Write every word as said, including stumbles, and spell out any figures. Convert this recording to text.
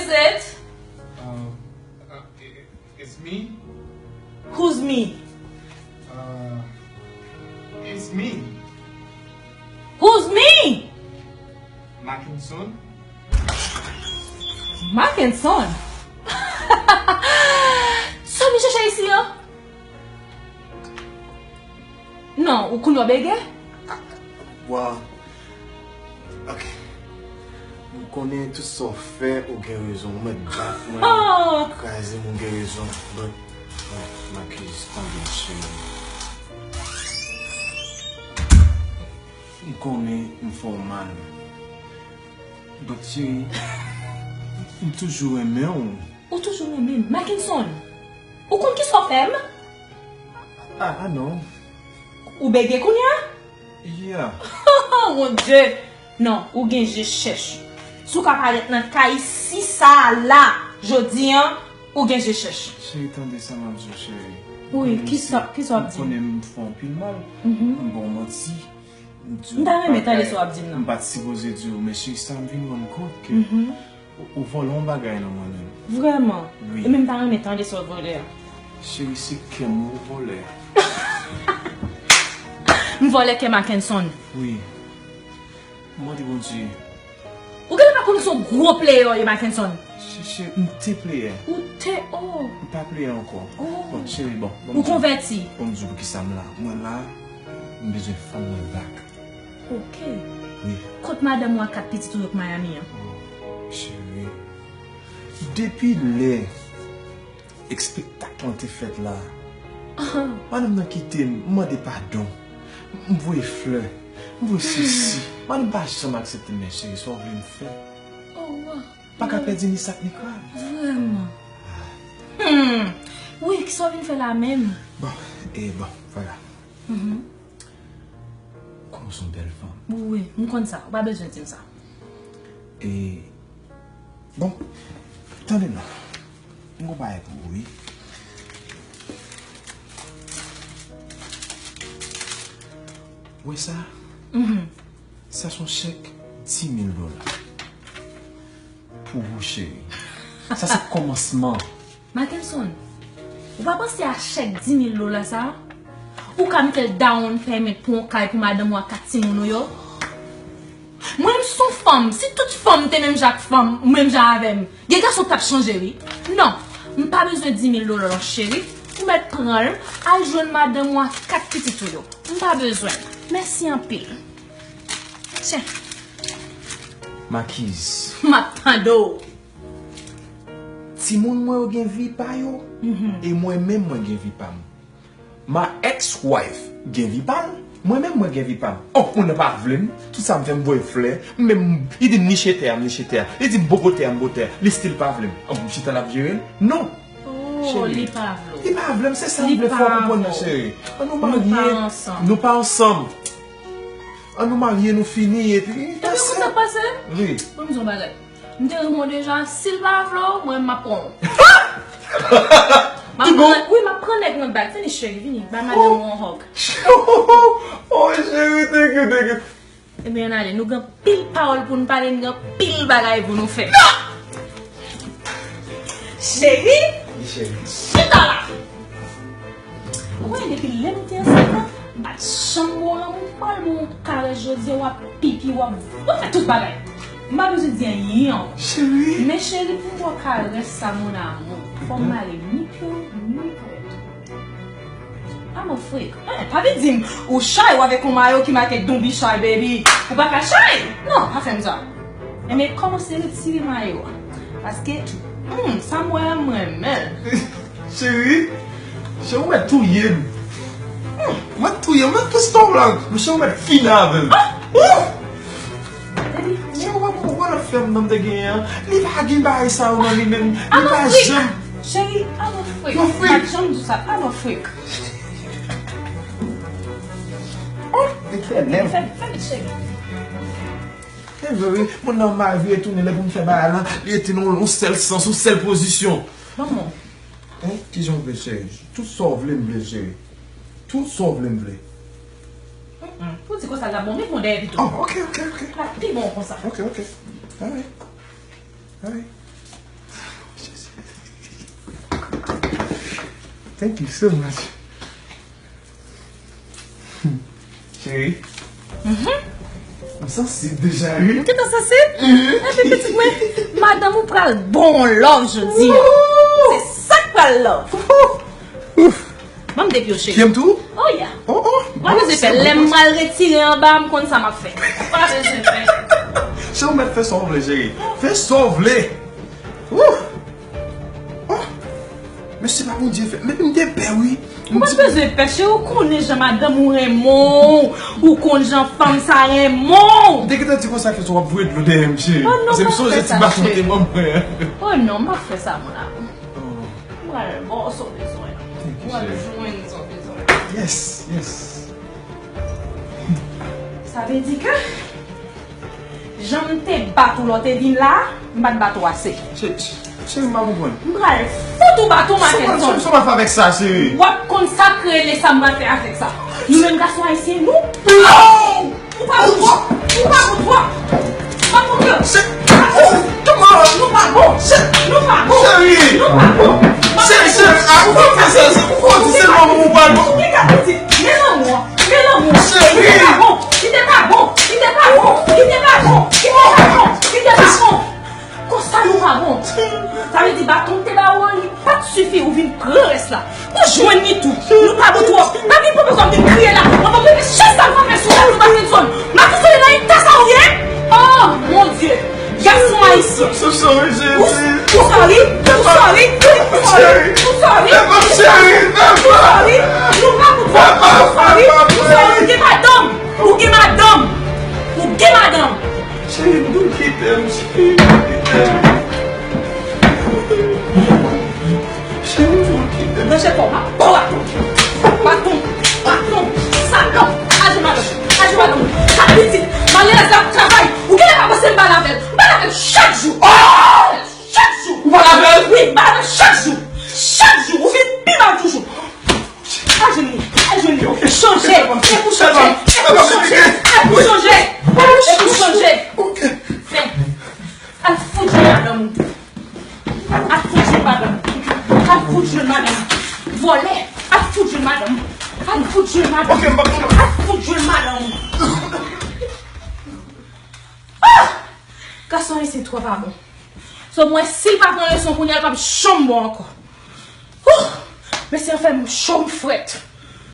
Is it? Uh, uh, i- it's me. Who's me? Uh, it's me. Who's me? Mackenson. Mackenson? Sa w vin chèche isi an? Non, ou konn w bege? Wa, ok. M konnen tout sa w fè, ou gen rezon. Ou mèt bat mwen, kraze m, ou gen rezon. But, bon, Marcus, tande m, cheri. M konnen m fè w mal. But, cheri, m toujou renmen w. Ou toujou renmen m? Mackenson, ou konn kisa w fè m? Ah, ah non. Ou bege kounye a? Yeah. Mon Dye! Non, ou gen je chèch. Si w ka parèt nan kay isi sa a la, jodi an, ou gen je chèch. Cheri, tande sa m ap di w, cheri. Wi, kisa, kisa w ap di m? Ou konnen m fè w anpil mal. M ba w manti. M di w m ta renmen tande sa w ap di m nan. M pa t sipoze di w, men cheri, sa m vin rann kont ke ou, ou vòlè yon bagay nan mwen menm. Vrèman? Wi. E men m ta renmen tande sa w vòlè a. Cheri, se kè m ou vòlè. M vòlè kè Mackenson. Wi. M mande Bondye. Ou genlè pa konnen se yon gwo player w ye, Mackenson. Cheri, m te player. Ou te, oh. M pa player ankò. Oh. Bon, cheri, bon. Ou konvèti. Bon, m di w poukisa m la. Mwen la, m bezwen fanm mwen back. Ok. Wi. Kot madanm ou ak kat pitit ou yo k Miami an? Oh, cheri. Depi lè espektak lan te fèt la, madanm nan kite m, m mande padon. M voye flè, m voye sesi. Madanm pa janm aksepte m, men cheri, sa w vle m fè? Oh, wa. Pa ka pèdi ni sak ni krab. Vrèman. Hmm. Wi, kisa w vin fè la menm? Bon, e bon, vwala. Kòm w se yon bèl fanm. Wi, m konn sa. Ou pa bezwen di m sa. E, bon, tande non. M gon bagay pou ou, wi. Ou wè sa? Sa se yon chèk di mil dola. Pou ou, cheri. Sa se kòmansman. Mackenson, ou pa panse a chèk di mil dola sa a? Ou ka mete l down payment pou yon kay pou madanm ou ak kat timoun ou yo? Mwen menm se yon fanm, si tout fanm te menm jan ak fanm, menm jan avè m, gen gason k t ap chanje, wi. Non, m pa bezwen di mil dola non, cheri. Ou mèt pran l, al jwenn madanm ou ak kat pitit ou yo. M pa bezwen l. Mèsi anpil. Tyen. Makiz. M ap tande w. Timoun mwen yo gen vi pa yo, e mwen menm mwen gen vi pa m. My ex-wife gen vi pa l, mwen menm mwen gen vi pa m. Oh, moun nan pa vle m, tout sa m fè m voye flè, m menm, li di m niche tè a, m niche tè a, li di m bobo tè a, m bobo tè a, li still pa vle m. Oh, m chita l ap jere l? Non. Oh, cheri, li pa vle w. Li pa vle m, se sa m vle fè w konprann nan, cheri. Ann nou marye, nou pa ansanm. Ann nou marye, nou fini, epi... Epi ou konn sa k pase? Wi. Ban m di w yon bagay. M te renmen w deja, si l pa vle w, mwen m ap pran w. M ap pran, wi, m ap pran nèg mwen back. Vini, cheri, vini. Bay madanm ou yon hug. Oh, cheri, thank you, thank you. Ebyen, ann ale, nou gen anpil pawòl pou n pale, n gen anpil bagay pou nou fè. Cheri, chita la. Ou konnen depi lè nou te ansanm nan, m pa t janm ba w lanmou pal, ba w karès, jodi a w ap pipi, w ap, w ap fè tout bagay. M pa bezwen di anyen ankò. Cheri. Men cheri, pou m ba w karès sa, mon amour, fò m mare ni pye w, ni pwèt ou. I'm a freak. Eh, pa vin di m ou shy, w avèk yon mayo ki make "Don't be shy, baby." Ou pa ka shy. Non, pa fè m sa. Enben, kòmanse retire mayo a. Paske, hmm, sa m wè a, m renmen l. Cheri, cheri, ou mèt touye m. Hmm, ou mèt touye m, ou mèt plis tòv la. Monchè, ou mèt fini avè m. Ah! Ouh! Cheri, ou wè, ou wè lòt frè m nan m te genyen an? Li pa gen bagay sa yo nan li menm. Li pa janm. Cheri, I'm a freak. You a freak. M pa t janm di w sa. I'm a freak. Oh, li fè menm. Fè, fè vit, cheri. E vre, wi. Moun nan mal vire tounen lè pou m fè bagay la. Li rete nan yon sèl sans, yon sèl pozisyon. Ban m. Hein? Kijan w vle, cheri? Tout sa w vle, m vle, cheri. Tout sa w vle, m vle. Mm-mm. Pou di konsa, l ap bon, men bon dèyè pito. Oh, ok, ok, ok. L ap pi bon konsa. Ok, ok. Alright. Alright. Thank you so much. Cheri. Mhm. M sansib deja, wi. M gentan sansib? Mhm. Epi pitit mwen, madanm ou pral bon love jodi a. Woo! Se sa k pral love. Woo! Ouf. Ban m de pye w, cheri. Pye m tou? Oh, yeah. Oh, oh. Ou pa bezwen pè. Lè m pral retire anba, m konn sa m ap fè. Ou pa bezwen pè. Cheri, ou mèt fè sa w vle, cheri. Fè sa w vle. Woo! Oh! Men se pa Bondye fè. Men m te pè, wi. Ou pa bezwen pè, cheri, ou konnen jan madanm ou renmen w, ou konn jan fanm sa renmen w. M te gentan di konsa, fè sa w ap voye dlo dèyè m, cheri. Oh non, m pa fè sa, cheri. Oh non, m pa fè sa, mon amour. Oh. M pral ba w sa w bezwen. Thank you, cheri. W ap jwenn sa w bezwen. Yes, yes. Sa vle di ke jan m te bat ou lè w te vin la a, m pa t bat ou ase. Cheri, cheri, m pa konprann. M pral fout ou baton, Mackenson. Sa w ap fè avèk sa, cheri? W ap konn sa k rele sa m pral fè avèk sa. Nou menm gason ayisyen, nou. Ou pa bon twòp. Ou pa bon twòp. M ap montre w. Nou pa bon. Nou pa bon. Nou pa bon. Cheri. Nou pa bon. Cheri, cheri, a, ou pa fè sa, se pou w di se manman ou pa bon. Ou te ka pitit. Men lanmou an. Men lanmou an. Cheri. Ou te pa bon. Li te pa bon. Li te pa bon. Li te pa bon. Li te pa bon. Li te pa bon. Konsa nou pa bon. Sa vle di baton m te ba ou an, li pa t sifi, ou vin pran rès la. Ou jwenn li tou. Nou pa bon twòp. Pa vin pran pòz w ap vin kriye la. Mwen pa vle chèz sa m frape sou la, nou pa fè zòn. M ap sou nan eta sa ou ye. Oh, mon Dieu. Gason ayisyen. Ou, ou sòri. Ou sòri. Ou sòri. Ou sòri. Ou sòri. Ou sòri. Nou pa bon twòp. Ou sòri. Ou sòri. Ou gen madanm. Ou gen madanm. Ou gen madanm. Cheri, m tou kite m, cheri, m tou kite m. Cheri, m tou kite m. Ranje kò w, m ap ba w baton. Baton, baton, salòp. Aje madanm, aje madanm. Sa pitit, malerèz la ap travay. Ou genlè pa panse m ba l avè l. M ba l avè l chak jou. Oh! Chak jou. Ou ba l avè l? Wi, m ba l avè l chak jou. Chak jou. Ou vin pi mal toujou. Ajouni, ajouni. Chanje. E pou chanje. E pou chanje. E pou chanje. E pou chanje. Men, al fout jwenn madanm ou. Al fout jwenn madanm ou. Al fout jwenn madanm ou. Vòlè. Al fout jwenn madanm ou. Al fout jwenn madanm ou. Al fout jwenn madanm ou. Ah! Gason ayisyen twò pa bon. So, mwen, si l pa pran leson kounye a, l p ap janm bon ankò. Wouh! Mesye an fè m cho, m frèt.